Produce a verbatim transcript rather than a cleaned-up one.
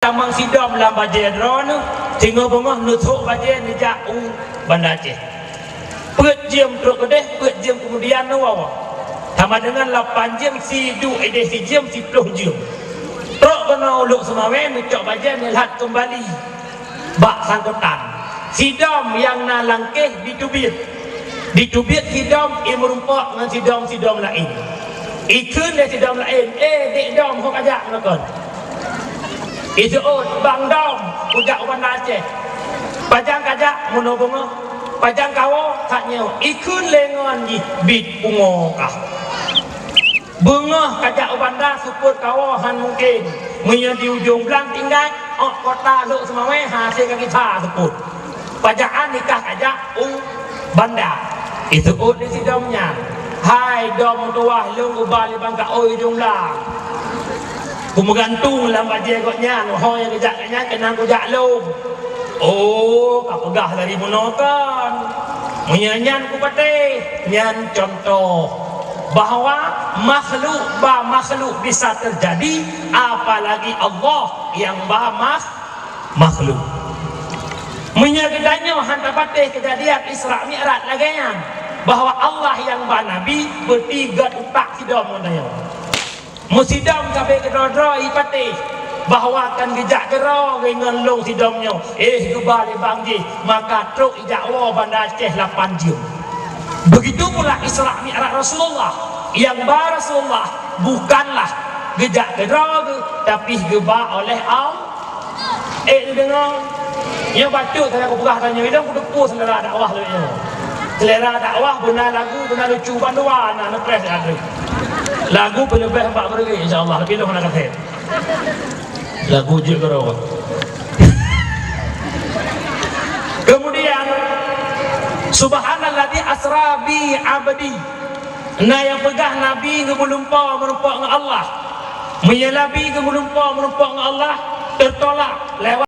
Tamong sidom lam bajée droeneuh, singoh beungoh neusok bajée neujak u Banda Aceh. Peuet jeuem trok keudeh, peuet jeuem keumudian neuwoe. Sama deungon lapan jeuem, siduek ideh sijeuem, siploh jeuem. Trok keunoe u Lhokseumawe neucok bajée neulhat keumbali bak sangkotan. Sidom nyang na langkéh jiteubiet. Jiteubiet sidom i meurumpok ngon sidom-sidom laén. Ikheun lé sidom laén, "Eh, dék dom, ho kajak ngon kon?" Iseuôt, "Bang dom, kujak u Banda Aceh." "Pajan kajak?" "Meunoe beungoh." "Pajan kawoe?" "Tanyoe." Ikheun lé ngon jih, "Biet pungo kah." Beungoh kajak u banda seupôt kawoe han mungken. Meunyoe di ujong blang tinggai, ôk kota Lhokseumawe hase ka gisa seupôt. Pajan nikah kajak u banda. Iseuôt lé sidom nyan, "Hai dom meutuwah, lôn geuba lé bang kaôi ujong blang. Kumeugantung lam bajée gobnyan, ho nyang geujak nyan keunan kujak lôn." Oh, ka peugah dari bunoe kan. Meunyoe nyan kupatéh, nyan cuntoh bahwa makhluk ba makhluk bisa terjadi, apalagi Allah nyang ba makh-, makhluk. Meunyoe geutanyoe han tapatéh keujadian Isra Mi'raj lagée nyan, bahwa Allah nyang ba nabi, beuti gét utak sidom ngon tanyoe. Meusidom sabe keudroe-droe ipatéh bahwa kan geujak keudroe ngon lôn sidom nyoe, eh, geuba lé bang jih, maka trok ijak woe Banda Aceh lapan jeuem. Begitu pula Isra Mi'raj Rasulullah, nyang ba Rasulullah bukanlah geujak keudroe geuh, tapi geuba oleh Allah. Eh, neudeungoe. Nyoe bacut sagai kupeugah tanyoe, ilôn kuteupeue seulera dakwah lagée nyoe. Seulera dakwah beuna lagu, beuna lucu, bandua na neupreh siat. Lagu peuleubeh bak beureuguek, insya Allah, leubeh lôn hana kasét. Lagu jeuet keudroe. Kemudian, "Subhanalladzi asra bi abdi." Na nyang peugah Nabi geumeulumpoe meurumpok ngon Allah. Meunyoe Nabi geumeulumpoe meurumpok ngon Allah, teutolak lewat